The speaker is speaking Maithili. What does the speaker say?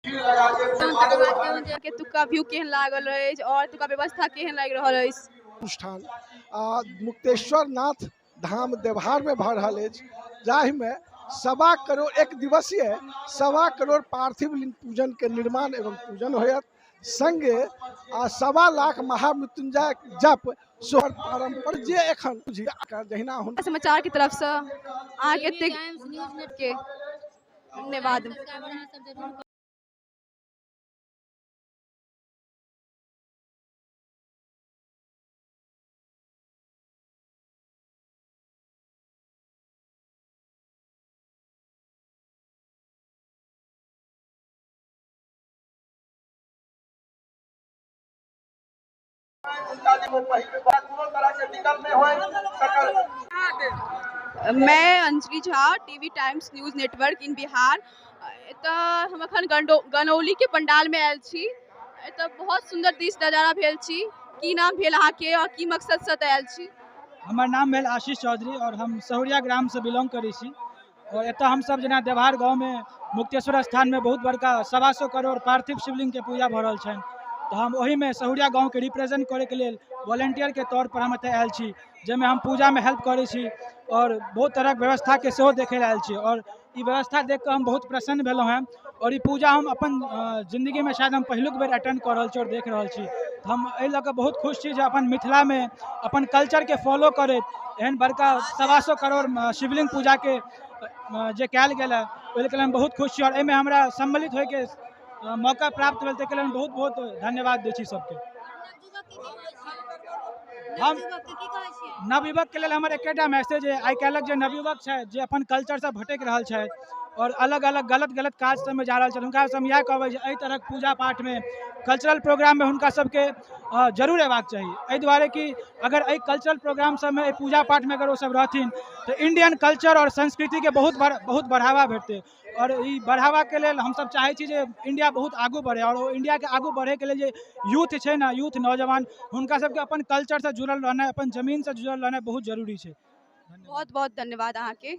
के एतुका व्यू केहन लागल अछि और एतुका व्यवस्था केहन लागि रहल अछि? अनुष्ठान आ मुक्तेश्वर नाथ धाम देवहारमे भऽ रहल अछि, जाहिमे 1.25 करोड़ एक दिवसीय 1.25 करोड़ पार्थिव लिंग पूजन के निर्माण एवं पूजन होयत, संगे आ 1.25 लाख महामृत्युंजय जप सोहर पारंपरिक जे एखन जहिना हुनका समाचार की तरफ से अहाँके एतेक के धन्यवाद। मैं Anjali Jha, TV Times News Network in Bihar. एतऽ हम अखन गनौली के पंडाल में आयल छी। एतऽ बहुत सुंदर दृश्य नजारा भेल छी। की नाम भेल अहाँके और की मकसद से एतऽ आयल छी? हमर नाम भेल आशीष चौधरी और हम सहुरिया ग्राम से बिलोंग करै छी। और एतऽ हमसब जेना देवहार गाँव में मुक्तेश्वर स्थान में बहुत बड़का 1.25 करोड़ पार्थिव शिवलिंग के पूजा भऽ रहल छनि, तऽ हम ओहिमे सहुरिया गाँव के रिप्रेजेंट करैके लेल वॉलेंटियर के तौर पर हम एतऽ आयल छी, जाहिमे हम पूजामे हेल्प करै छी और बहुत तरहक व्यवस्थाके सेहो देखै लए आयल छी। और ई व्यवस्था देख कऽ हम बहुत प्रसन्न भेलहुँ हेँ और ई पूजा हम अपन जिन्दगीमे शायद हम पहिलुक बेर अटेंड कऽ रहल छी और देख रहल छी। तऽ हम एहि लऽ कऽ बहुत खुश छी जे अपन मिथिलामे अपन कल्चरके फॉलो करैत एहन बड़का 1.25 करोड़ शिवलिंग पूजाके जे कयल गेल है ओहिके लेल हम बहुत खुश छी और एहिमे हमरा सम्मिलित होइके मौका प्राप्त भेल, ताहिके लेल हम बहुत बहुत धन्यवाद दै छी सबके। हम नवयुवकके लेल हमर एकेटा मैसेज अइ, आइ काल्हिक जे नवयुवक छथि जे अपन कल्चरसँ भटकि रहल छथि और अलग अलग गलत गलत काज सबमे जा रहल छथि, हुनका से हम इएह कहबै जे एहि तरहक पूजा पाठमे कल्चरल प्रोग्राममे हुनका सबके जरूर अयबाक चाही। एहि दुआरे कि अगर एहि कल्चरल प्रोग्राम सबमे एहि पूजा पाठमे अगर ओसब रहथिन तऽ इंडियन कल्चर और संस्कृतिके बहुत बढ़ावा भेटतै। और ई बढ़ावाके लेल हमसब चाहै छी जे इंडिया बहुत आगू बढ़े और ओ इंडियाके आगू बढ़ैके लेल जे यूथ छै ने, यूथ नौजवान, हुनका सबके अपन कल्चरसँ जुड़ल रहनाइ, अपन जमीनसँ जुड़ल रहनाइ बहुत जरूरी छै। बहुत बहुत धन्यवाद अहाँके।